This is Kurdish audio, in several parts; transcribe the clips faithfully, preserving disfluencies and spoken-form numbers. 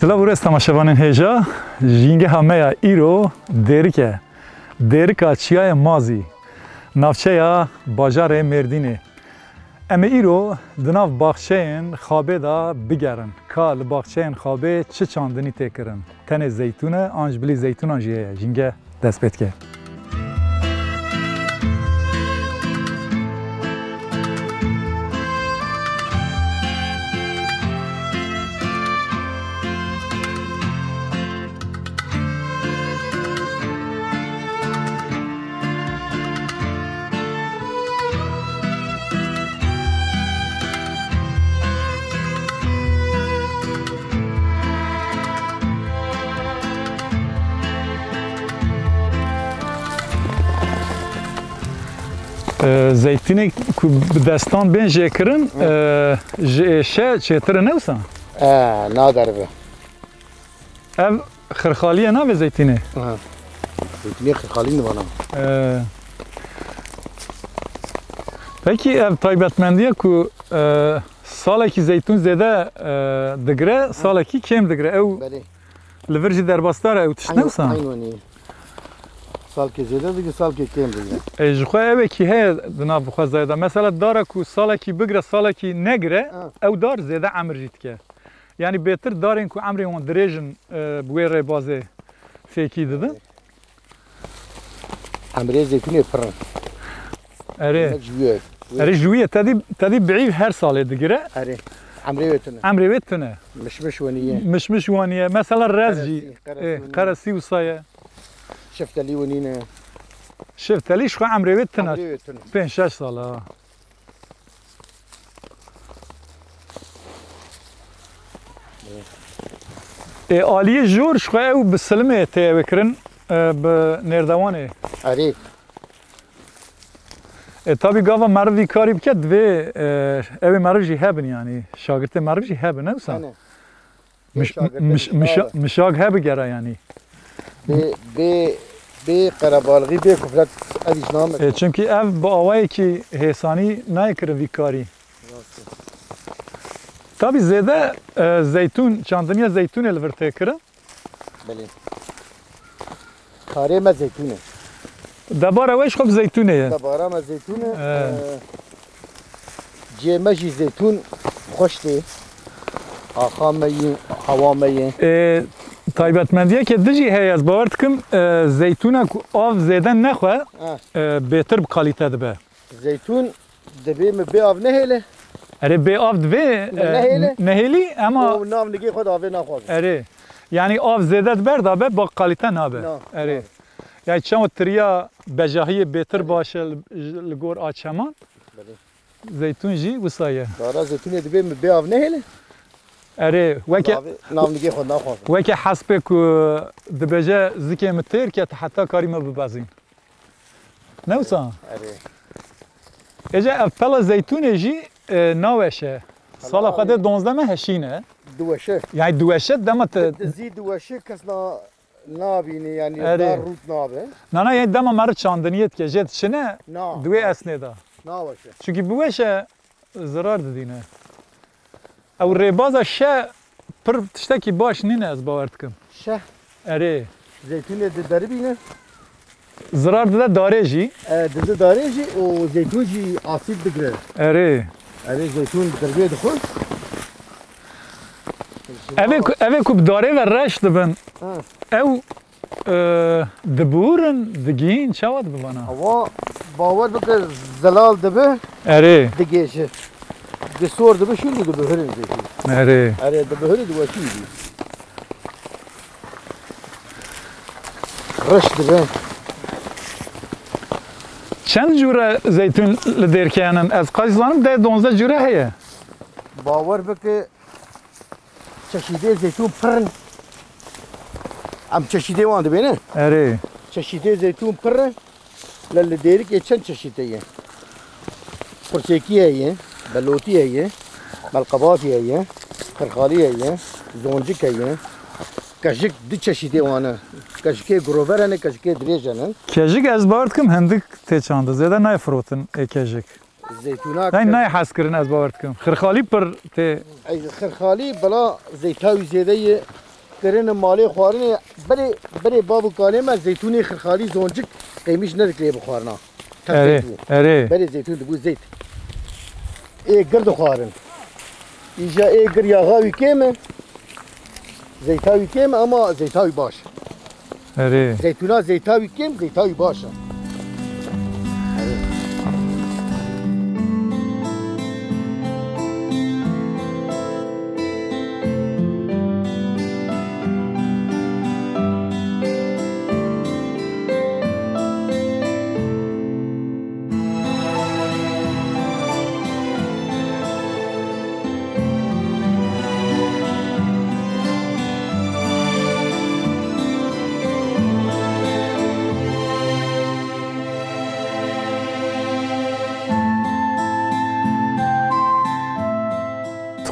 Silav û rêz temaşevanên hêja, jîngeha me ya îro Dêrik e. Dêrika Çiyayê Mazî, navçeya bajarê Mêrdînê. Em ê îro di nav baxçeyên xabê de bigerin. Ka li baxçeyên xabê çi çandinî tê kirin? Tenê zeytûn e, an ji bilî zeytûnan jî heye? Jînge dest pê dike. E, zeytînê ku bi destan bên jêkirin, e, ji êşe çêtir e, ne wisa? E, naderive. Ev xirxalî ye, navê zeytînê? Ha. Zeytînê xirxalî ne vana. E, pekî ev taybetmendiye ku, e, salekî zeytûn zêde, e, digire, salekî kêm digire. Ew Belê. Li vir jî derbasdar e, ew tişt ne wisa? Eyn wenî. Salkê zêde digire, salkê kêm digire. E, ji xwe ewekî heye di nav xwezayê de. Mesela dara ku salekî bigire, salekî negire, Ha. ew dar zêde emir jî dike. Yanî bêtir darên ku emrên wan dirêj in, e, bi wê rêbazê fêkî didin. Emrê zeytûnê pir in. Erê. Ji wî ye. Erê ji wî ye. Te dî, te dî biîv her salê digire. Erê. Emrê wê tune. Emrê wê tune. Mişmiş wenî ye. Mişmiş wenî ye. Mesela rez jî. Qeresî, qeresî Ê, wenî ye. Qeresî wisa ye. Şeftelî wenî ne. Şeftelî ji xwe emrê wê tune. Emrê wê tune. Pênc şeş sal e. Ê, aliyê jor ji xwe ew bi silimê tê ew kirin, e, bi nêrdewanê. Erê. E, tabî gava meriv vî karî bike, divê, e, ew ê meriv jî hebin, yanî şagirtê meriv jî hebin, ne wisa? Hene. Miş-, Bê şagirtê miş-, mişa-, mişa-, be. Mişag hebigere yanî. Bê, bê, bê qerebalixî, bê kufret ev îş name. E, çimkî ev bi awayekî hêsanî nayê kirin vî karî. Rast e. Tabî zêde, e, zeytûn, çandiniya zeytûnê li vir tê kirin. Belê. Karê me zeytûn e. Debara we ji xwe bi zeytûnê ye. Debara me zeytûn e. He. Ee, cihê me jî zeytûn xweş tê. Axa me yî, hewa me yê. Ee, taybetmendiyeke din jî heye, ez bawer dikim, e, zeytûna ku av zêde nexwe, Ha. e, bêtir bi kalîte dibe. Zeytûn Divê min bê av nehêle. Erê, bê av divê, Min e, nehêle. nehêlî, ema Û nav nigê xwe davê naxwazim. Erê. Yanî av zêde di ber de be, ba kalîte nabe. Na, Erê. na. Yanî çawa tiriya bejahiyê bêtir Erê. baş e li, li gor a çeman. Belê. Zeytûn jî wisa ye. Dara zeytûnê divê min bê av nehêle. Erê, weke, Navê, navnigê xwe naxwazim. Weke hespê ku dibêje zikê min têr ket, heta karî me bibezîn. Ne wisa? Erê. Êce ev pela zeytûnê jî, e, naweşe. Sala xwe dê donzdeh me heşîne. Diweşe. Yani diweşe dema te Di-, dizî diweşe kes na-, nabînî, yani Erê. Dar rût nabe. Nana, yani dema meriv çandiniyê dike, jê diçine, Na. Duê esnê da. Naweşe. Çünkü biweşe zirar didîne. Ew rêbaza şe pir tiştekî baş nîne, ez bawer dikim. Şe. Erê. Zeytûnê di deribîne. Zirar dide darê jî. E, dide darê jî û zeytûn jî asîd digire. Erê. Erê zeytûn derbê dixwe. Evê ku, evê ku bi darê ve reş dibin. Ha. Ew Ee, dibihurin, digihîn, çawa dibi vana? Awa, bawer bike, zelal dibi, Erê. Digêji. Di sor dibi, şûn dibi, dibihurin zeytûn. Erê. Erê, dibihurin, diweşîn dibi. Reş dibi. Çend cûre zeytûn li Dêrikê henin? Ez qas zanim deh donzdeh cûre heye. Bawer bike, Çeşîdê zeytûn pir in. Em çeşîdê wan dibêne. Erê. Çeşîdê zeytûn pir in. Lê li Dêrikê çend çeşît heye? Qursêkî heye, belotî heye, melqebatî heye, xirxalî heye, zoncik heye. Kejik du çeşîtê wan e. Kejikê girover hene, kejikê dirêj hene. Kejik ez bawer dikim hindik tê çandin. Zêde nayê firotin ê kejik. Zeytûna Ney, kir- ney hez kirin, ez bawer dikim. Xirxalî pir tê. Ey, xirxalî bila zeyta wî zêde ye. Kirine malê xwarinê, berê, berê bav û kalê me zeytûnê xirxalî zoncik qêmîş nedikirê bixwarina. Erê, Tevzeyt bû. Erê. Berê zeytûn dibû zeyt. Ê gir dixwarin. Îja ê gir yaxa wî kêm e. Zeyta wî kêm e ama zeyta wî baş e. Erê. Zeytûna zeyta wî kêm, zeyta wî baş e.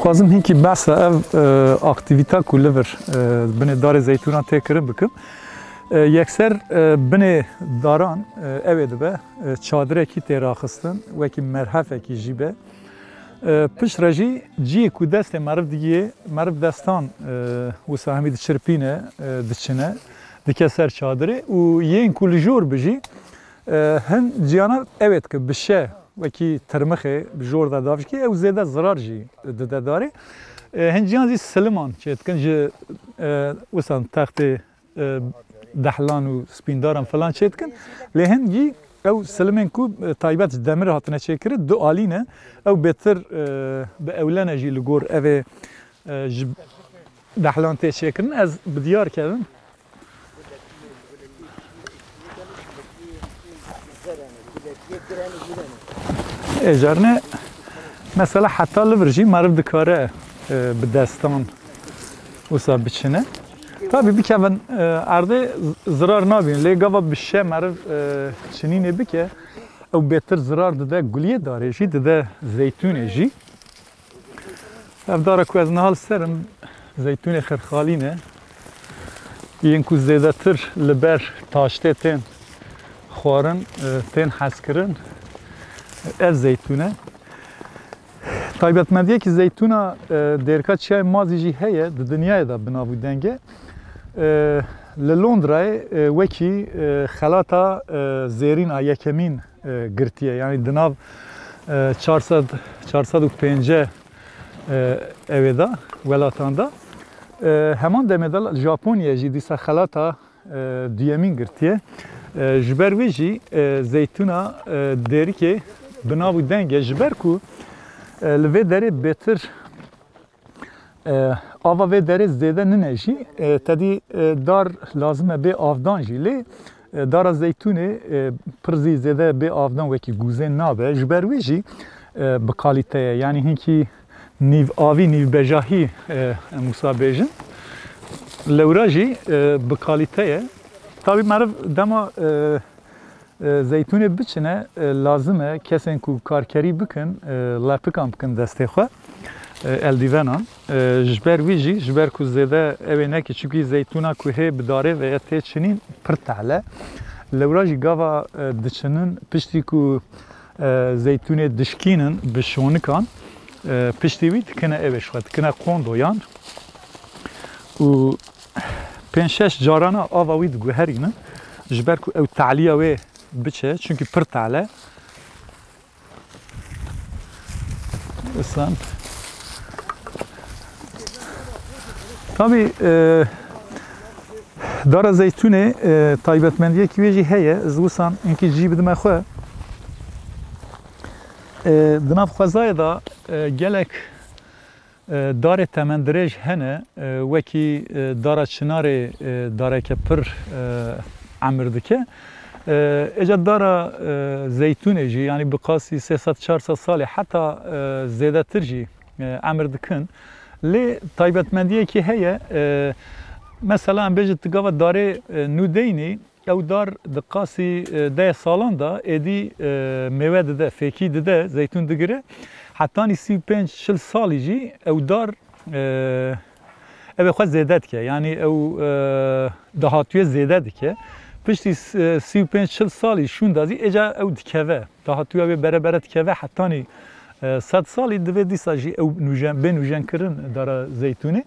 Dixwazim hinkî behsa ev, e, aktîvîta ku li vir, e, binê darê zeytûnan tê kirin bikim. E, yekser, e, binê daran, e, ew ê dibe, e, çadirekî tê raxistin, wekî merhefekî jî be. E, piştre jî ciyê ku destê meriv digiyê, meriv destan, e, wisa hemî diçirpîne, e, diçine, dike ser çadirê û yên ku li jor bi jî, e, hin ciyana ew ê dike bi şe, wekî tirmixê bi jor de davşikê, ew zêde zirar jî dide darê. E, hin ciyan jî siliman çêdikin ji, e, wisa textê e, dehlan û spîndaran filan çêdikin. Lê hingî ew silimên ku, e, taybet ji demir hatine çêkirin, du alî ne. Ew bêtir, e, bi ewlene jî li gor evê, e, ji dehlan tê çêkirin. Ez bi diyar kevim. Ê, carine, mesela heta li vir jî meriv dikare, e, bi destan wisa biçine. Tabî bikevin, e, erdê z-, zirar nabîn. Lê gava bi şe meriv, e, çinînê bike, ew bêtir zirar dide guliyê darê jî, dide zeytûnê jî. Ev dara ku ez niha li ser im, zeytûnê xirxalî ne. Yên ku zêdetir li ber taştê tên xwarin, e, tên hezkirin, ev zeytûn e. Taybetmendiyekî zeytûna, e, Dêrika Çiyayê Mazî jî heye, di dinyayê de bi nav û deng e. E, li Londrayê, e, wekî, e, xelata, e, zêrîn a yekemîn e, girtiye. Yani di nav, e, çar sed, çar sed û pêncî, e, ewê de, welatan de. E, heman demê de Japonyayê jî dîsa xelata, e, duyemîn girtiye. E, ji ber wê jî, e, zeytûna, e, Dêrikê bi nav û deng e. Ji ber ku, e, li vê derê bêtir E, ava vê derê zêde nine jî, e, tedî, e, dar lazim e bê avdan jî. Lê, e, dara zeytûnê, e, pir zî zêde bê avdan wekî gûzên nabe. Ji ber wê jî, e, bi kalîte ye. Yanî hinkî nîv avî, nîv bejahî, e, em wisa bêjin. Lewra jî, e, bi kalîte ye. Tabî meriv dema, e, e, zeytûnê biçine, e, lazim e kesên ku karkerî bikin, e, lepikan bikin destê xwe, e, eldîvenan. E, ji ber wî jî, ji ber ku zêde ew ê neke, çimkî zeytûna ku hê bi darê ve ye tê çinîn pir tehl e. Lewra jî gava, e, diçinin, piştî ku, e, zeytûnê dişkînin bi şonikan, e, piştî wî dikine ew ê ji xwe, dikine qondoyan û pênc şeş carana ava wî diguherînin, ji ber ku ew taliya wê biçe, çimkî pir tehl e. Isan. Tabî, e, dara zeytûnê, e, taybetmendiyekî wê jî heye. Ez wisan hinkî cî bidime xwe. E, di nav xwezayê de, e, gelek, e, darê temendirêj hene, e, wekî, e, dara çinarê, e, dareke pir, e, emir dike. E, êca dara, e, zeytûnê jî, yanî bi qasî sê sed çar sed salê, heta, e, zêdetir jî, e, emir dikin. Lê taybetmendiyekî heye, e, mesela em bêjin tu gava darê, e, nû deynî, ew dar di qasî, e, deh salan de êdî, e, mêwe dide, fêkî dide, zeytûn digire. Hetanî sî û pênc çil salî jî ew dar, e, ew ê xwe zêde dike. Yanî ew, e, dahatûyê zêde dike. Piştî s-, e, sî û pênc çil salî şûnda zî êca ew dikeve. Dahatûya wê bere bere dikeve hetanî, e, sed salî, divê dîsa jî ew nûjen, bê nûjenkirin dara zeytûnê.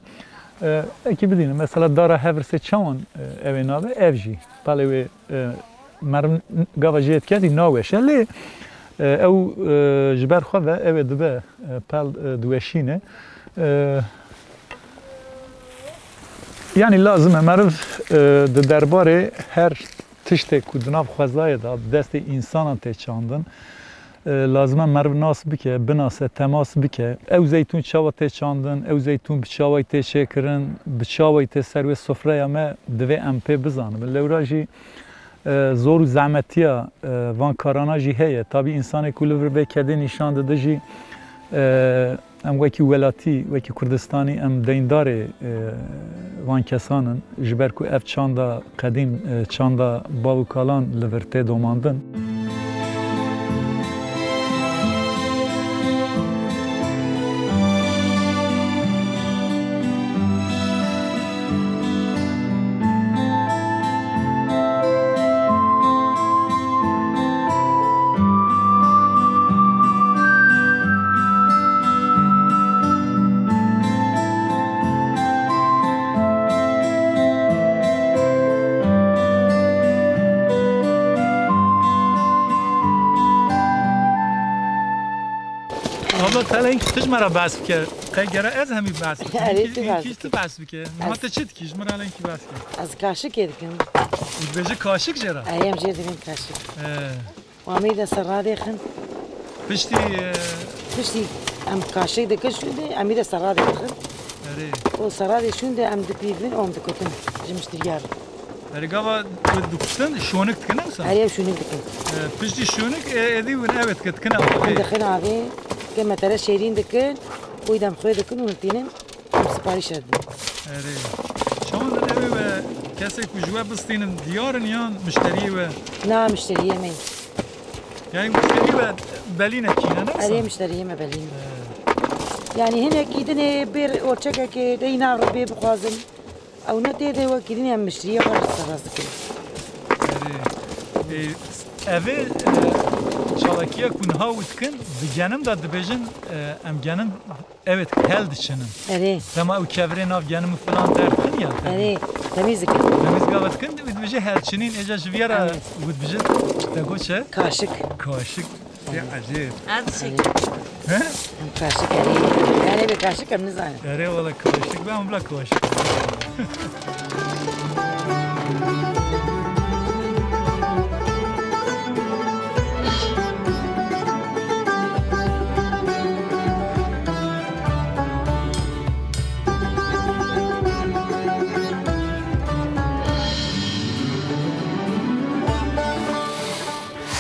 E, ekî bidînin, mesela dara hevirsê çawan, e, ew ê nabe, ev jî pelê wê, e, meriv gava jê dike zî naweşe. Lê, e, ew, e, ji ber xwe ve ew ê dibe, e, pel, e, diweşîne. E, Yanî lazim e meriv, e, di derbarê her tiştê ku di nav xwezayê de bi destê însanan tê çandin, e, lazim e meriv nas bike, binase, temas bike. Ew zeytûn çawa tê çandin, ew zeytûn bi çawayî tê çêkirin, bi çawayî tê ser wê sofreya me, divê em pê bizanibin. Lewra jî, e, zor û zehmetiya, e, van karana jî heye. Tabî însanê ku li vir vê kedê nîşan dide jî, e, em wekî welatî, wekî Kurdistanî em deyndarê, e, van kesan in. Ji ber ku ev çanda qedîm, e, çanda bav û kalan li vir tê domandin. Abla, te lehînkî tu ji me re behs bike. Qey gere ez hemî behs bikim. Erê, tu behs bike. Niha te çi dikî? Ji min re lehînkî behs bike. Ez kaşikê dikim. Û dibêje kaşik jê re? Erê, em jê dibin kaşik. Ee. Û em ê de serradê xin. Piştî, e, Piştî em kaşik dikin şûnde, em ê de serradê dixin. Erê. Û serradê şûnde em dipîvin û em dikutin ji miştiriya re. Erê, gava tu dikutin, şonik dikin, ne wisa? Erê, ew şonik dikin. E, piştî şonik, e, êdî win evet ke dikin avê. Em dixin avê, ke me tere şêrîn dikin, û îdem xwê dikin û tînin, em siparîş re didin. Erê. Çawan din ew ê we kesê ku ji we bistînin diyar in yan mişteriyê we? Na, mişteriyê me. Yani müşterî ve belîne kîne, ne wisa? Erê, müşteriyê me belîne. He. Yani hinekî dinê bir orçekekê dey nav re bê bixwazin. Ew ne tê de wekî dinê em müşteriyê xwe serast dikin. Erê. E, evê, e, çalakiya ku niha wî dikin, di genim de dibêjin, e, em genim Evet, hel diçinin. Erê. Dema ew kevirê nav genim û filan derdikin ya, te Erê, temîz dikin. Temîz gava dikin, wî dibêje hel çinîn, êca ji viya re Evet. wî dibêje, te got çi? Kaşik. Kaşik. Ya ecêb. Hadi çek. He? Em kaşik erê. Yani bir kaşik em nizanin. Erê wala kaşik, ben bila kaşik.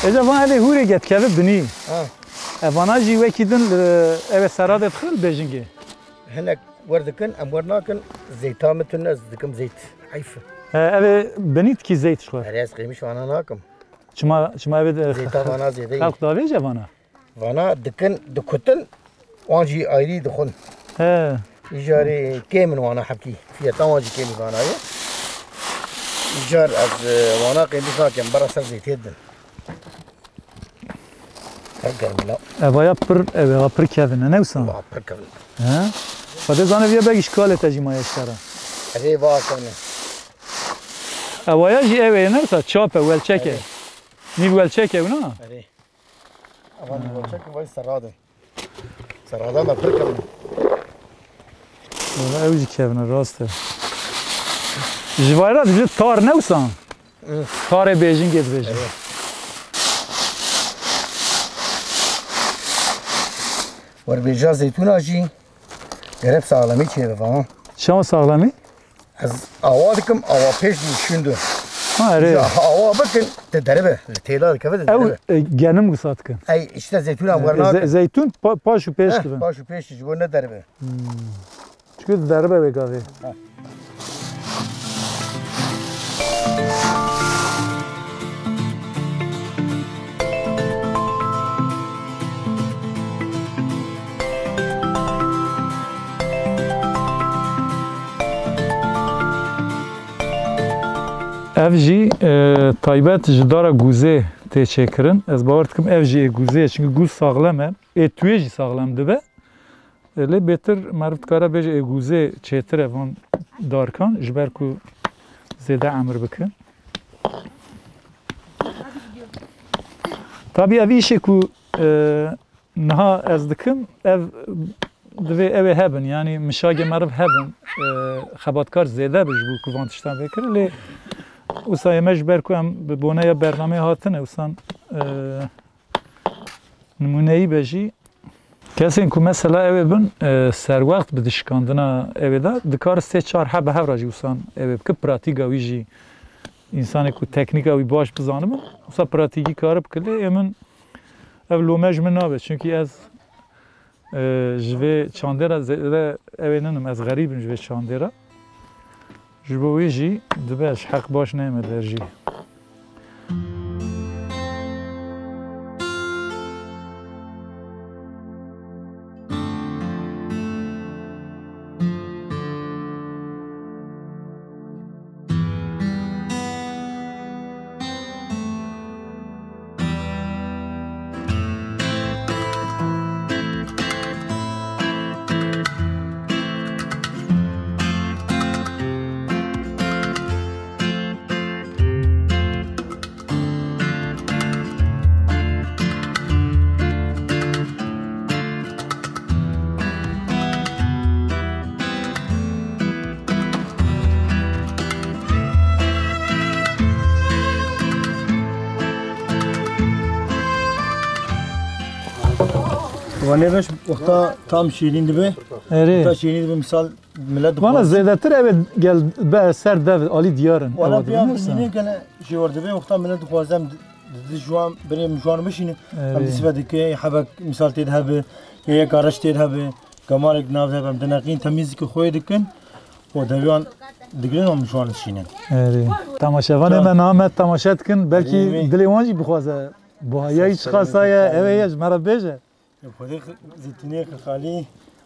Êca van evê hûrê getkeve binî. Ha. Vana jî wekî din, e, ev ê serade dixin bêjingê. Hinek wer dikin, em wer nakin. Zeyta min tune, ez dikim zeyt. Heyf. E, ev ê binî dikî zeyt ji xwe. Erê, ez qêmiş vana nakim. Çima, çima ev ê, e, Zeyta vana zêde ye. Xelk davêje vana? Vana dikin, dikutin, wan jî ayrî dixwin. He. Îcarê kêm in wana hebkî. Fiyeta wan jî kêm in vana ye. Îcar ez, e, wana qêmiş nakim, bera ser zeytê din. Her germ la. Evaya pir, evaya pir kevin e, ne wisa? Va pir kevin. He? Xwedê zane viya belkî ji kalê te jî maye ji te re. Erê, va kevin e. Evaya jî ev ê, ne wisa? Çap e, welçek e. Erê. Nîv welçek e, wina? Erê. Evan nîv welçek e, vay serrad e. Serrada me pir kevin. Wala ew jî kevin e, rast e. Ji vayra dibêje tar, ne wisa? Hı. Tarê bêjingê dibêje. Evet. Werbêja zeytûna jî gerek saxlemî çêbibe, ha. Çawa saxlemî? Ez awa dikim, awa pêş dişindo. Ha, erê. Awa bikin, te deribe. Têla dikeve de deribe. Ew, e, genim wisa dikin. Ey, işte zeytûna, e, werna ze-, zeytûn pa-, paş û pêş dibin. Paş û pêş ji bo ne deribe. Hmm. Çünkü deribe wê gavê. Ev jî, e, taybet ji dara gûzê tê çêkirin. Ez bawer dikim ev jî ê gûzê ye, çünkü gûz saxlem e. Ê tuyê jî saxlem dibe. Lê bêtir meriv dikare bêje ê gûzê çêtir e van darkan, ji ber ku zêde emir bikin. Tabî ev îşê ku, e, niha ez dikim, ev divê ew ê hebin, yanî mişagê meriv hebin, e, xebatkar zêde bi ji bo ku van tiştan vê kirin, lê wisa ê me ji ber ku em bi boneya bernameyê hatine, wisa, e, nimûneyî be jî. Kesên ku mesela ew ê bin, e, serwext bi di şikandina ew ê de, dikare sê çar heb bi hev re jî wisa ew ê bike. Pratîka wî jî, însanê ku teknîka wî baş bizanibin, wisa pratîkî kare bike. Lê ê min ev lome ji min nabe. Çunkî ez, e, ji vê çandê re zêde ew ê ninim. Ez xerîb im ji vê çandê re. Ji bo wê jî dibe ez ji heq baş neyme der jî. Wanê beş wexta tam şîrîn dibe. Erê. Wexta şîrîn dibe, misal, millet dixwar. Vana zêdetir ev ê gel be ser dev alî diyar in. Wala ewa piya dibin, binî gele jêwar dibe, wexta millet dixwaze em di, di, di ji wan birê min ji wan bişînin. Erê. Em disive dike, hebek misal tê de hebe, ya yek arreç tê de hebe, gemalek nav de hebe, em dineqîn, temîzlikê xwe dikin. Û devê wan digirin, em ji wan dişînin. Erê. Temaşevanê me niha me temaşe dikin, belkî dilê wan jî bixwaze. Buhayayî çiqasa ye, ew ê ye, ji me re bêje. Xwedê zeytûnê xalî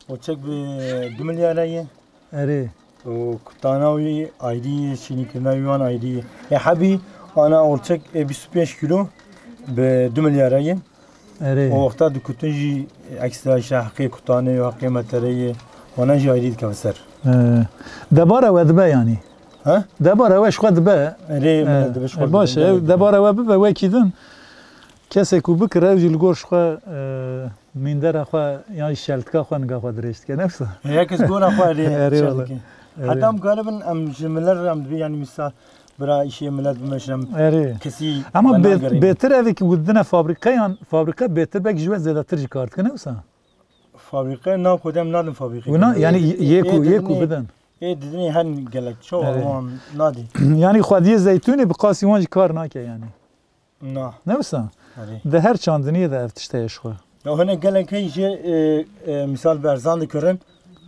û çek bi du milyara ye. Erê. Û kutana wî ayrî ye, şînîkirina wî wan ayrî ye. Ê hebî ana orçek ê bîst û pênc kîlo bi du milyara ye. Erê. O wexta dikutin jî ekstra işte heqê kutanê û heqê metereyê, wana jî ayrî dikeve ser. He. Debara we dibe yanî? He? Debara we ji xwe dibe. Erê, e, min dibe ji xwe, e, baş e, debara we bibe wekî din. Kesê ku bikire, ew jî li gor ji xwe, e, mîndera xwe yan jî şeltika xwe niga xwe dirêj dike, ne wisa? Her kes gora xwe erê, erê, şel wala dike. Erê. Heta em karibin, em ji millet re em dibê, yanî mîsa bira îşê millet bimeşin, em, erê, kesî. Ama bê-, bêtir evê ki gudine fabrîqeyan, fabrîqe bêtir belkî ji we zêdetir jî kar dike, ne wisa? Fabrîqe na xwedê em nadin fabrîqe. Wina, yanî yê ku, yê ku bidin. Ê didinê her gelek çawa, erê, wan nadî. Yanî xwediyê zeytûnê bi qasî wan jî kar nake yanî. Na. Ne wisa? Erê. Di her çandiniyê de ev tişt heye ji xwe. Ya hinek gelek heyî jê, e, e, misal berzan dikirin,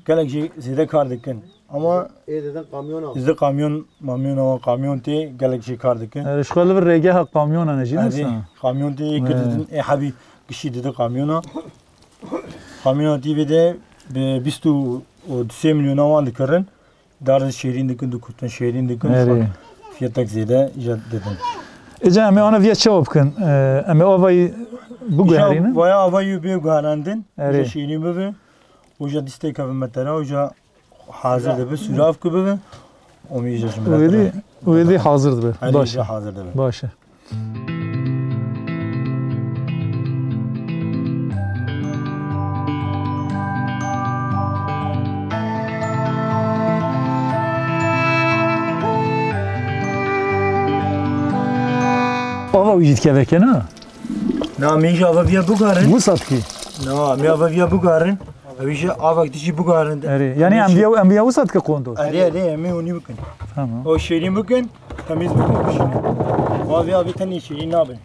gelek jî zêde kar dikin. Ama Ê didin kamyona. Zêde kamyon, mamyona wan kamyon tê, gelek jê kar dikin. E, ji xwe li vir rêgeha kamyona ne jî, ne Erê, wisa? Kamyon tê, yê kir didin, ê hebî gişî didin kamyona. Kamyona tî vê de bi bîst û du sê milyona wan dikirin. Dar de şêrîn dikin, dikutin şêrîn dikin. Erê. Fiyetek zêde îca didin. Îca em ê ana viya çawa bikin? E, em ê avayî biguherînin? Îca vaya avayî bê guherandin. Erê. Îca şêrîn bibe. Îca dîstê kevin metera, îca hazir dibe, sûrav ku bibe. Omî îca ji min Wêdî, re. Wêdî hazir dibe. Erê, Baş e. Îca hazir dibe. Baş e. Ava wî jî dikeve ke na? Na, me jî ava viya bigarin. Wisa dikî? Na, me ava viya bigarin. Ew jî ava dijî bigarin. Erê, yani em viya, em viya wisa dike kondo? Erê, erê, em ê hûnî bikin. Tamam. O şêrîn bikin. Temiz bikin, pişînin. Ma vê avê tenê şêrîn nabe.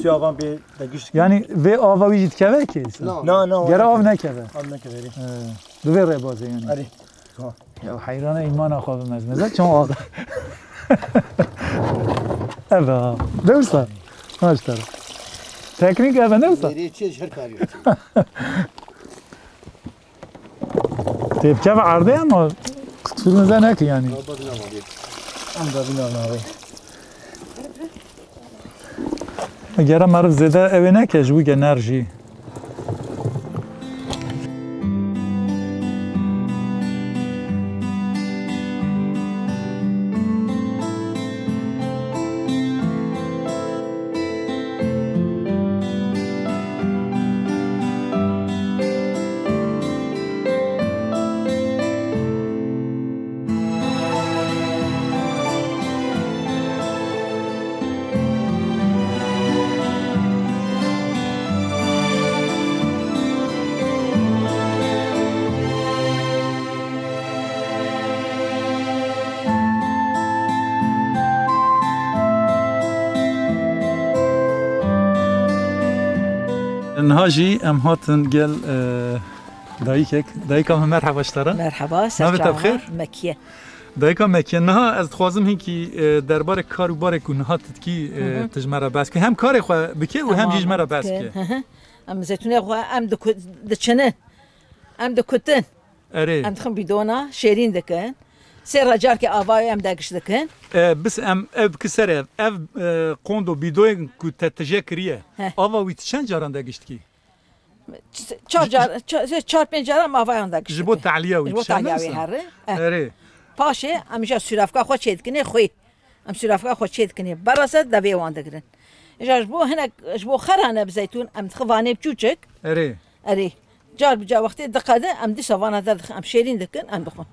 Suya van bê de giş. Yani vê ava wî jî dikeve ki? Na. Na, na, Gere av nekeve. Av nekeve, erê. He. Bi vê rêbazê yani. Erê. Ha. Ya heyrana îmana xwe bimez. Meze çon av. Eva. Ne wisa? Maşallah. Teknik eve ne wisa? Nereye çiye her karıyor. Tê bikeve erdê ama qisûrinize neke yanî. Em de bîna navê. Gere meriv zêde ew ê neke ji wî ge ner jî. Niha jî em hatin gel, e, dayikek. Dayika min, merheba ji te re. Merheba, ser çava. Navê te bi xêr? Mekiye. Dayika Mekiye, niha ez dixwazim hinkî, e, derbarê kar û barê ku niha tu dikî, e, tu ji me re behs bikî. Hem karê xwe bike û hem jî ji me re behs bike. Hı hı. Em zeytûnê xwe em diku-, diçinin. Em dikutin. Erê. Em dixin bîdona, şêrîn dikin. Sê re carkê avayê em degiş dikin. E, bis em ev biki ser ev. Ev, e, qondo bîdoyên ku te tije kiriye. Heh. Ava wî tu çend caran degiş dikî? Ç-, çar car, ça-, çar pênc caran em avayan degiş dikin. Ji bo tehliya wî. Ji bo tehliya wî herre. Eh. Erê. Paşê em îja sûravka xwe çêdikinê xwê. Em sûravka xwe çêdikinê. Berasa devê wan digirin. Îja ji bo hinek, ji bo xera ne bi zeytûn, em dixin vanê biçûçik. Erê. Erê. Car bi car wextê diqede, em dîsa vana derdixin, em şêrîn dikin, em dixwin.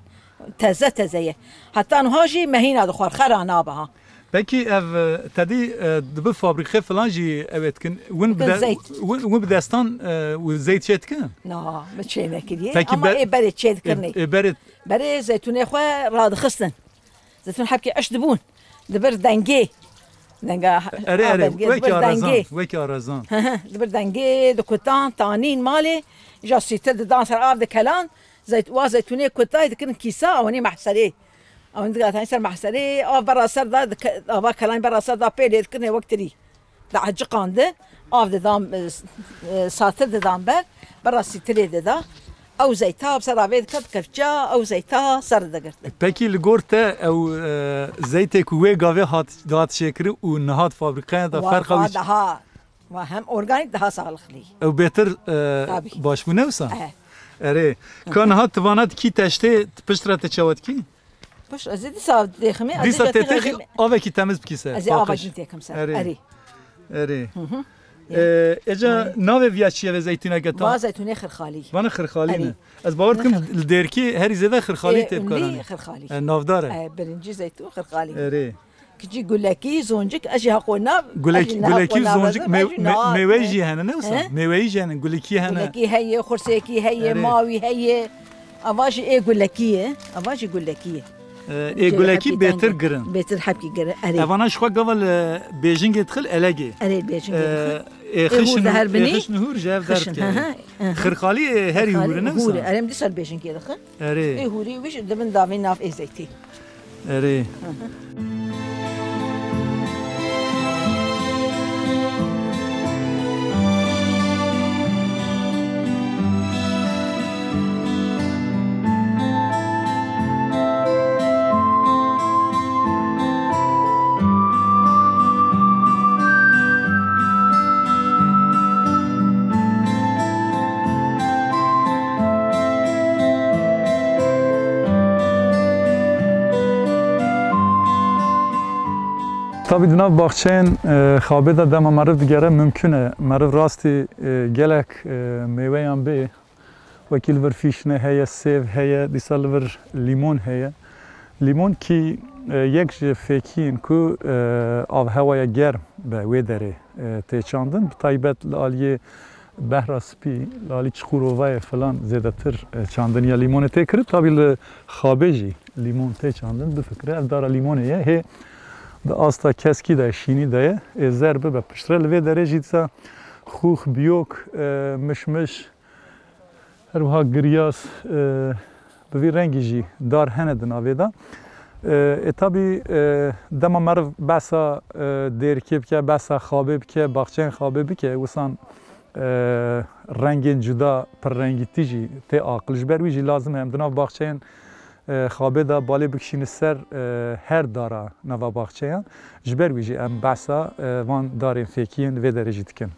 Teze teze ye. Heta niha jî me hîna dixwar, xera nabe ha. Pekî ev, e, te dî, e, dibi fabrîkê filan jî ew ê dikin. Win bi de-, win, win bi destan, e, win zeyt çê dikin? Na, min çê nekiriye. Pekî ama ê berê çê dikirinê. Ê, ê berê. Berê zeytûnê xwe radixistin. Zeytûn hebkê eş dibûn. Dibir dengê. Denga. Erê, erê, wekî arezan, wekî arezan. Dibir dengê, dikutan, tanîn malê. Ja sîtir didan ser av dikelan. Zeyt-, wa zeytûnê kutayê dikirin kîsa, ewanî mehserê. Ewanî digatanî ser mehserê, av berra ser da, dike-, ava kelan berra ser da pê lê dikirinê wek tirî. Diheciqandin, av didan, e, s-, e, satir didan ber, berra sîtirê dida. Ew zeyta bi ser avê diket, kevça, ew zeyta ser digirtin. Pekî li gor te ew, e, zeytê ku wê gavê hat, dihat çêkirin û niha di fabrîkeyan de ferqa wî çi? Wa daha, wa hem organîk daha sağlıklı. Ew bêtir, e, baş bû ne wisa? Erê. Ka niha tu vana dikî teştê, piştre te çawa dikî? Baş, ez ê dîsa têximê, ez Dîsa ê tê têxî, avekî temiz bikî ser. Ez ê avekî têxim ser. Erê. Erê. Erê. Hı hı. Ee, êca navê viya çi ye ve zeytûneke ta? Va zeytûnê xirxalî. Vana xirxalî ne. Erê. Ez bawer dikim li Dêrkî herî zêde xirxalî tê bikaranê. Xirxalî. E, navdar e. E, birinci zeytûn xirxalî. Erê. Kiçî gulekî, zoncik, ez jî haqo nav. Gulekî, gulekî, zoncik, mêwe jî hene ne wisa? Mêweyî jî hene, gulekî hene. Gulekî heye, xursekî heye, mawî heye. Ava jî ê gulekî ye. Ava jî gulekî ye. Ê gulekî bêtir girin. Bêtir hebkî girin, erê. Evana ji xwe gava li bêjingê dixil elegê. Erê, bêjingê dixil. Ê, ê, xişin hûr de û-, her binî? Ê, xişin hûr ji hev xişin, derkeve. He, he, he. Xirxalî, ê, herî hûr in, wisa? Hûr, erê em dîsa dibêjin kê dixin. Erê. Ê hûrî wî jî dibin davê nav ê zeytî. Erê. Hı hı. Tabî di nav baxçeyên, e, Xabê de dema meriv digere mimkun e. Meriv rastî, e, gelek, e, mêweyan bê. Wekî li vir fîşne heye, sêv heye, dîsa li vir lîmon heye. Lîmon kî, e, yek ji fêkiyên ku, e, avhewaya germ be wê derê, e, tê çandin. Bi taybet li aliyê Behra Spî, li alî Çiqûrovayê filan zêdetir, e, çandiniya lîmonê tê kirin. Tabî li Xabê jî lîmon tê çandin. Bifikire ev dara lîmonê ye. Hê di asta keskî de, şînî de ye. Ê zer bibe piştre. Li vê derê jî dîsa xûx, biyok, e, mişmiş, her wiha giryas, e, bi vî rengî jî dar hene di navê de. E, ê tabî, e, dema meriv behsa, e, Dêrikê bike, behsa Xabê bike, baxçeyên Xabê bike, wisan, e, rengên cuda, pirrengîtî jî tê aqil. Ji ber wî jî lazim e em di nav baxçeyên, e, Xabê de balê bikişîne ser, e, her dara nava baxçeyan. Ji ber wî jî em behsa, e, van darên fêkiyên vê derê jî dikin.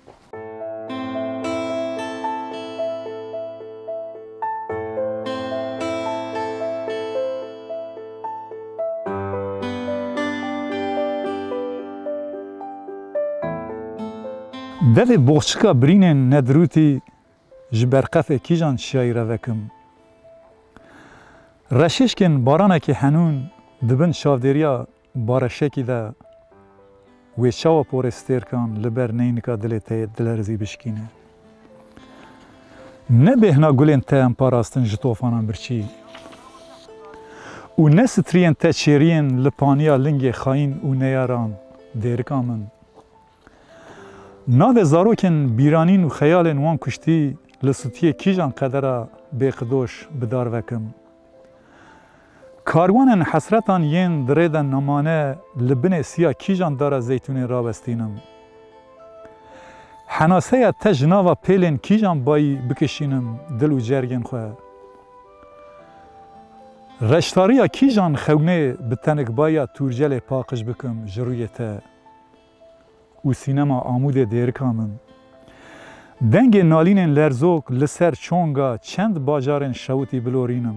Devê boxçika birînên Nedrûtî ji berqefê kîjan çiyayî re vekim? Reşêşkên baranekî henûn di bin çavdêriya bareşekî de wê çawa porê stêrkan li ber neynika dilê te yê dilerizî bişkîne? Ne bêhna gulên te em parastin ji tofanan birçî û ne sitriyên te çêriyên li paniya lingê xayîn û neyaran, Dêrika min. Navê zarokên bîranîn û xeyalên wan kuştî li sutiyê kîjan qedera bêqidoş bi dar vekim? Karwanên hesretan yên di rê de nemane li binê siya kîjan dara zeytûnê rawestînim? Henaseya te ji nava pêlên kîjan bayî bikişînim dil û cergên xwe? Reştariya kîjan xewnê bi tenikbayiya tûrcelê paqij bikim ji rûyê te? Û sînema Amûdê, Dêrika min. Dengê nalînên lerzok li ser çonga çend bajarên şewitî bilorînim.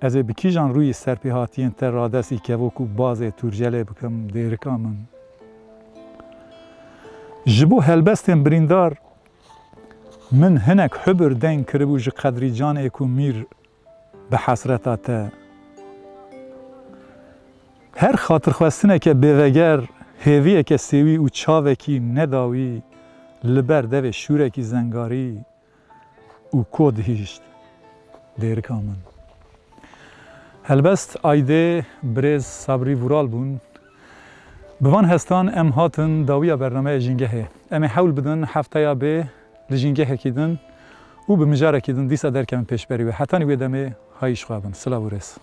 Ez ê bi kîjan rûyî serpêhatiyên te radestî kevok û bazê tûrcelê bikim, Dêrika min? Ji bo helbestên birîndar min hinek hubir deng kiribû ji qedrî canê ku mîr bi hesreta te. Her xatirxwestineke bêveger, hêviyeke sêwî û çavekî nedawî li ber devê şûrekî zengarî û ko dihîşt, Dêrika min. Helbest aydê birêz Sabrî Vural bûn. Bi van hestan em hatin dawiya bernameya Jîngehê. Em ê hewl bidin hefteya bê li jîngehekî din û bi mijarekî din dîsa derkevin pêşberî we. Hetanî wê demê hayî ji xwe bin. Silav û rêz.